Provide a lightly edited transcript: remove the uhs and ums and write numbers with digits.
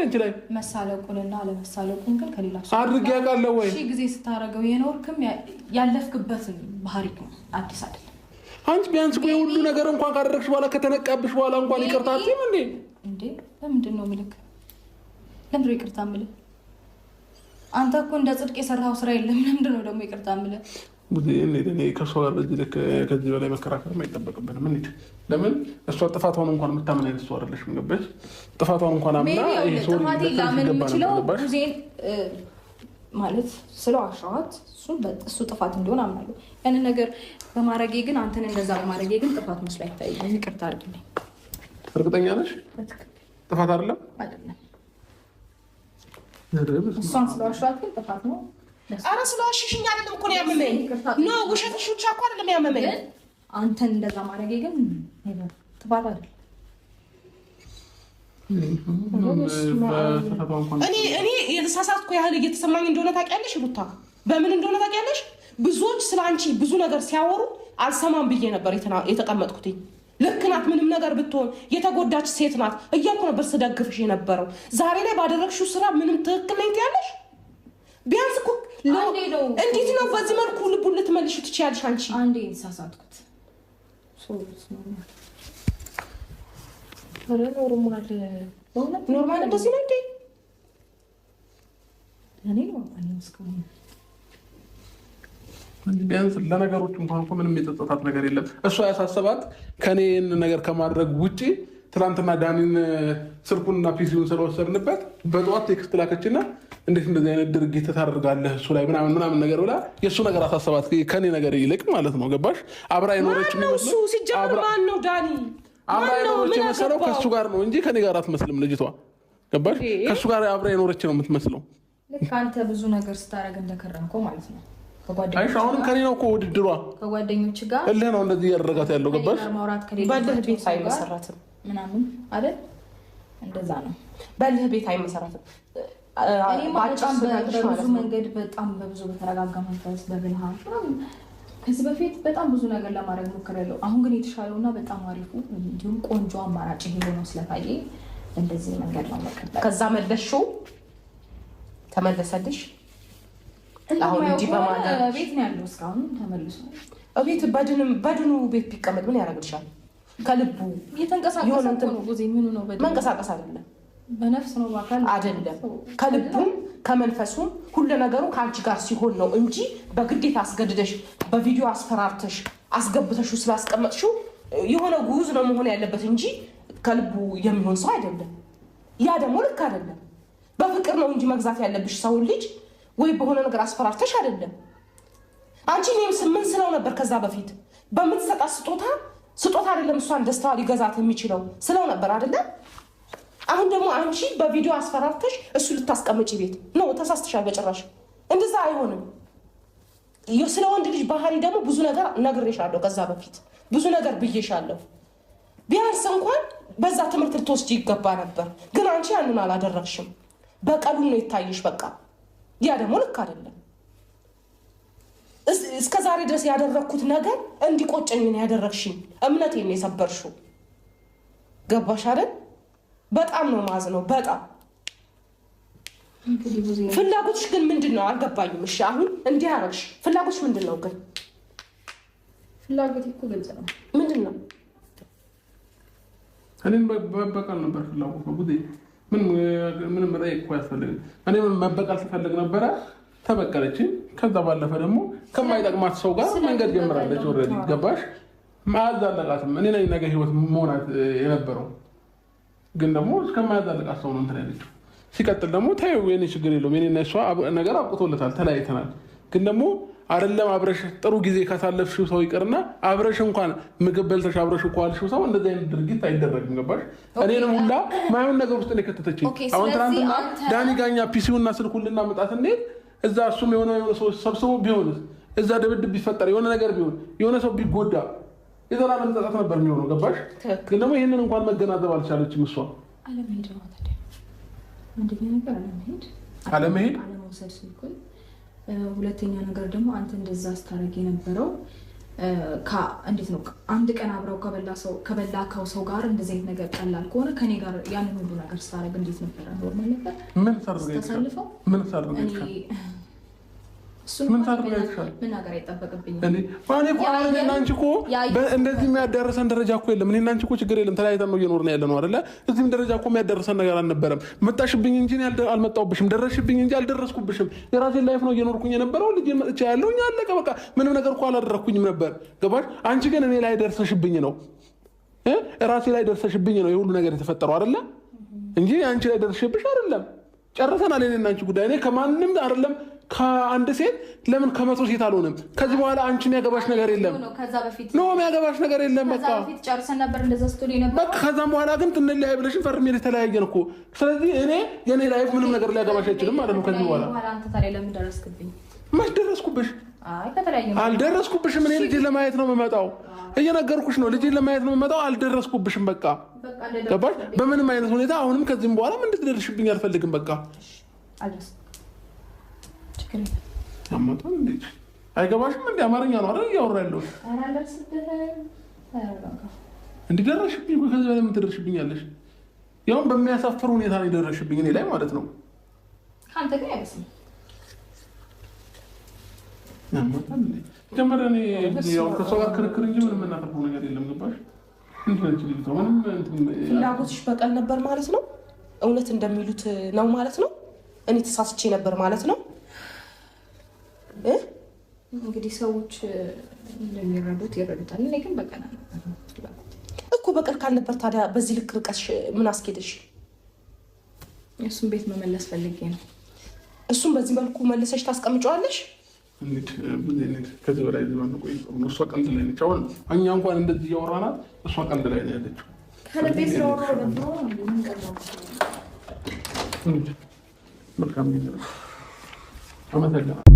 አንቺ ላይ መሳለቁንና አለመሳለቁን ግን ከሌላ ሰው አድርጌ አውቃለሁ ወይ? ሺህ ጊዜ ስታደርገው የኖርክም ያለፍክበትን ባህሪ ነው፣ አዲስ አይደለም። አንቺ ቢያንስ እኮ የሁሉ ነገር እንኳን ካደረግሽ በኋላ ከተነቃብሽ በኋላ እንኳን ይቅርታ አትይም እንዴ? እንዴ ለምንድን ነው ምልክ? ለምንድን ነው ይቅርታ ምልህ? አንተ እኮ እንደ ጽድቅ የሰራኸው ስራ የለም። ለምንድን ነው ደግሞ ይቅርታ ምልህ? እኔ ከእሷ ጋር በዚህ ልክ ከዚህ በላይ መከራከር አይጠበቅብንም። እንሂድ። ለምን እሷ ጥፋቷን እንኳን የምታምን አይነት ሰው አይደለሽም። ገባሽ? ጥፋቷን እንኳን አምና ጥፋቴን ላምን የምችለው ጊዜን ማለት ስለዋሸኋት እሱ ጥፋት እንደሆነ አምናለሁ። ያንን ነገር በማድረጌ ግን አንተን እንደዛ በማድረጌ ግን ጥፋት መስሎ አይታየኝም። ይቅርታ አድርግልኝ። እርግጠኛ ነሽ? ጥፋት አይደለም አይደለም። እሷን ስለዋሸኋት ግን ጥፋት ነው። አረ ስለዋሸሽኝ አይደለም እኮ ነው ያመመኝ። No ውሸትሽ ብቻ እኮ አይደለም ያመመኝ። አንተን እንደዛ ማድረጌ ግን ጥፋት አይደለም። እኔ የተሳሳትኩ ያህል እየተሰማኝ እንደሆነ ታውቂያለሽ ሩታ፣ በምን እንደሆነ ታውቂያለሽ። ብዙዎች ስለ አንቺ ብዙ ነገር ሲያወሩ አልሰማም ብዬ ነበር የተቀመጥኩትኝ። ልክ ናት፣ ምንም ነገር ብትሆን የተጎዳች ሴት ናት እያልኩ ነበር ስደግፍሽ የነበረው። ዛሬ ላይ ባደረግሽው ስራ ምንም ትክክል ነኝ ትያለሽ። ቢያንስ እኮ እንዴት ነው በዚህ መልኩ ልቡን ልትመልሽ ትችያለሽ አንቺ? አንዴ የተሳሳትኩት Normal እንደዚህ ነው እንዴ? እኔ normal ነው እስካሁን። ቢያንስ ለነገሮች እንኳን እኮ ምንም የጸጸታት ነገር የለም። እሷ ያሳሰባት ከኔ ይህን ነገር ከማድረግ ውጭ ትናንትና ዳኒን ስልኩንና PC ውን ስለወሰድንበት በጠዋት text ላከችና እንዴት እንደዚህ አይነት ድርጊት ታደርጋለህ እሱ ላይ ምናምን ምናምን ነገር ብላ የእሱ ነገር አሳሰባት ከኔ ነገር ይልቅ ማለት ነው። ገባሽ? አብራ የኖረች እሱ ሲጀምር ማን ነው ዳኒ? አብራ የኖረች የመሰለው ከእሱ ጋር ነው እንጂ ከኔ ጋር አትመስልም ልጅቷ። ገባሽ? ከእሱ ጋር አብራ የኖረች ነው የምትመስለው። ልክ አንተ ብዙ ነገር ስታደርግ እንደከረምከው ማለት ነው። አይሽ አሁንም ከኔ ነው እኮ ውድድሯ። ከጓደኞች ጋር እልህ ነው እንደዚህ እያደረጋት ያለው። ገባሽ? ማውራት በልህ ቤት አይመሰረትም ምናምን አይደል? እንደዛ ነው። በልህ ቤት አይመሰረትም። እኔማ በጣም በብዙ መንገድ በጣም በብዙ በተረጋጋ መንፈስ በብልሃት ከዚህ በፊት በጣም ብዙ ነገር ለማድረግ ሞክሬያለሁ። አሁን ግን የተሻለውና በጣም አሪፉ እንዲሁም ቆንጆ አማራጭ ይሄ ሆኖ ስለታየ እንደዚህ መንገድ ነው መቀበል። ከዛ መለስሽው፣ ተመለሰልሽ። አሁን እንዲህ በማለት ቤት ነው ያለው እስካሁን ተመልሶ ቤት በድኑ ቤት ቢቀመጥ ምን ያደርግልሻል? ከልቡ እየተንቀሳቀሰ ነው። ጊዜ ምኑ ነው መንቀሳቀስ አይደለም በነፍስ ነው በአካል አይደለም። ከልቡም ከመንፈሱም ሁሉ ነገሩ ከአንቺ ጋር ሲሆን ነው እንጂ በግዴታ አስገድደሽ በቪዲዮ አስፈራርተሽ አስገብተሽው ስላስቀመጥሽው የሆነ ጉዝ ነው መሆን ያለበት እንጂ ከልቡ የሚሆን ሰው አይደለም። ያ ደግሞ ልክ አይደለም። በፍቅር ነው እንጂ መግዛት ያለብሽ ሰውን ልጅ ወይ በሆነ ነገር አስፈራርተሽ አይደለም። አንቺ እኔም ምን ስለው ነበር ከዛ በፊት በምትሰጣት ስጦታ ስጦታ አይደለም እሷን ደስታዋ ሊገዛት የሚችለው ስለው ነበር አይደለም። አሁን ደግሞ አንቺ በቪዲዮ አስፈራርተሽ እሱ ልታስቀምጪ ቤት ነው። ተሳስተሻል። በጭራሽ እንደዛ አይሆንም። ስለ ወንድ ልጅ ባህሪ ደግሞ ብዙ ነገር ነግሬሻለሁ፣ ከዛ በፊት ብዙ ነገር ብዬሻለሁ። ቢያንስ እንኳን በዛ ትምህርት ልትወስጂ ይገባ ነበር፣ ግን አንቺ ያንን አላደረግሽም። በቀሉን ነው የታየሽ። በቃ ያ ደግሞ ልክ አይደለም። እስከ ዛሬ ድረስ ያደረግኩት ነገር እንዲቆጨኝ ነው ያደረግሽኝ። እምነቴን ነው የሰበርሽው። ገባሽ አይደል? በጣም ነው ማዝነው። በጣም ፍላጎትሽ ግን ምንድን ነው አልገባኝም። እሺ አሁን እንዲህ አደረግሽ፣ ፍላጎትሽ ምንድን ነው ግን? ፍላጎት እኮ ግልጽ ነው። ምንድን ነው? እኔን መበቀል ነበር ፍላጎት። ምንም መጠየቅ እኮ አያስፈልግም። እኔ መበቀል ስፈልግ ነበረ፣ ተበቀለችኝ። ከዛ ባለፈ ደግሞ ከማይጠቅማት ሰው ጋር መንገድ ጀምራለች። Already ገባሽ? አያዛለቃትም። እኔ ነኝ ነገ ህይወት መሆናት የነበረው ግን ደግሞ እስከማያዛልቃት ሰው ነው እንትን ያለችው። ሲቀጥል ደግሞ ተይው፣ የኔ ችግር የለውም የኔና እሷ ነገር አብቅቶለታል፣ ተለያይተናል። ግን ደግሞ አይደለም አብረሽ ጥሩ ጊዜ ካሳለፍሽው ሰው ይቅርና አብረሽ እንኳን ምግብ በልተሽ አብረሽ ከዋልሽው ሰው እንደዚህ አይነት ድርጊት አይደረግም። ገባሽ? እኔንም ሁላ ማይሆን ነገር ውስጥ ነው የከተተችኝ። አሁን ትናንትና ዳኒ ጋኛ PC ውና ስልኩን ልናመጣ ስንሄድ እዛ እሱም የሆነ ሰው ሰብስቦ ቢሆንስ እዛ ድብድብ ቢፈጠር የሆነ ነገር ቢሆን የሆነ ሰው ቢጎዳ የዘላለም ጸጸት ነበር የሚሆነው። ገባሽ? ግን ደግሞ ይህንን እንኳን መገናዘብ አልቻለችም እሷ። አለመሄድ ነው ታዲያ። አንደኛ ነገር አለመሄድ፣ አለመሄድ፣ አለመውሰድ ስልኩን። ሁለተኛ ነገር ደግሞ አንተ እንደዛ ስታደርግ የነበረው እንዴት ነው አንድ ቀን አብረው ከበላከው ሰው ጋር እንደዚህ አይነት ነገር ቀላል ከሆነ ከኔ ጋር ያንን ሁሉ ነገር ስታደርግ እንዴት ነበረ? Normal ነበር? ምን ሳደርግ ምን ሳደርግ መናገር አይጠበቅብኝም። እኔና አንቺ እኮ እንደዚህ የሚያዳርሰን ደረጃ እኮ የለም። እኔና አንቺ እኮ ችግር የለም፣ ተለያይተን ነው እየኖርን ያለ ነው አይደለ? እዚህም ደረጃ እኮ የሚያዳርሰን ነገር አልነበረም። መጣሽብኝ እንጂ አልመጣሁብሽም፣ ደረስሽብኝ እንጂ አልደረስኩብሽም። የራሴን life ነው እየኖርኩኝ የነበረው። ልጅ መጥቻ ያለው አለቀ፣ በቃ። ምንም ነገር እኮ አላደረግኩኝም ነበር። ገባሽ? አንቺ ግን እኔ ላይ ደርሰሽብኝ ነው፣ ራሴ ላይ ደርሰሽብኝ ነው የሁሉ ነገር የተፈጠረው አይደለ? እንጂ አንቺ ላይ ደርሰሽብሽ አይደለም። ጨርሰናል የእኔና አንቺ ጉዳይ። እኔ ከማንም አይደለም ከአንድ ሴት ለምን ከ100 ሴት አልሆንም። ከዚህ በኋላ አንቺ የሚያገባሽ ነገር የለም። No የሚያገባሽ ነገር የለም። በቃ ጨርሰን ነበር እንደዛ ስትል ነበር። በቃ ከዛም በኋላ ግን ትንለያይ ብለሽን ፈርሜ ተለያየን እኮ። ስለዚህ እኔ የኔ life ምንም ነገር ሊያገባሽ አይችልም ማለት ነው። ከዚህ በኋላ አንተ ታዲያ ለምን ደረስክብኝ? መች ደረስኩብሽ? አልደረስኩብሽም። እኔ ልጄን ለማየት ነው የምመጣው። እየነገርኩሽ ነው። ልጄን ለማየት ነው የምመጣው። አልደረስኩብሽም። በቃ ገባሽ? በምንም አይነት ሁኔታ አሁንም ከዚህም በኋላ እንድትደርሽብኝ አልፈልግም። በቃ አይገባሽም። እንደ አማርኛ ነው አይደል እያወራ ያለሁት? እንዲደረሽብኝ ከዚህ በላይ ምን ትደርሽብኛለሽ? ያውም በሚያሳፍር ሁኔታ ነው የደረሽብኝ እኔ ላይ ማለት ነው። ከአንተ ግን አይመስልም። ጀመረ እኔ ያው ከእሷ ጋር ክርክር እንጂ ምንም የምናተርፈው ነገር የለም። ገባሽ? ፍላጎትሽ በቀል ነበር ማለት ነው። እውነት እንደሚሉት ነው ማለት ነው። እኔ ተሳስቼ ነበር ማለት ነው። እንግዲህ ሰዎች እንደሚረዱት ይረዱታል። እኔ ግን በቀል እኮ በቀል ካልነበር ታዲያ በዚህ ልክ ርቀሽ ምን አስኬደሽ? እሱን ቤት መመለስ ፈልጌ ነው። እሱን በዚህ መልኩ መልሰሽ ታስቀምጨዋለሽ? ከዚህ በላይ እሷ ቀልድ ላይ ነች። አሁን እኛ እንኳን እንደዚህ እያወራናት እሷ ቀልድ ላይ ነው ያለችው። ከልቤ ስለወራሁ ደግሞ መልካም ጊዜ። አመሰግናለሁ።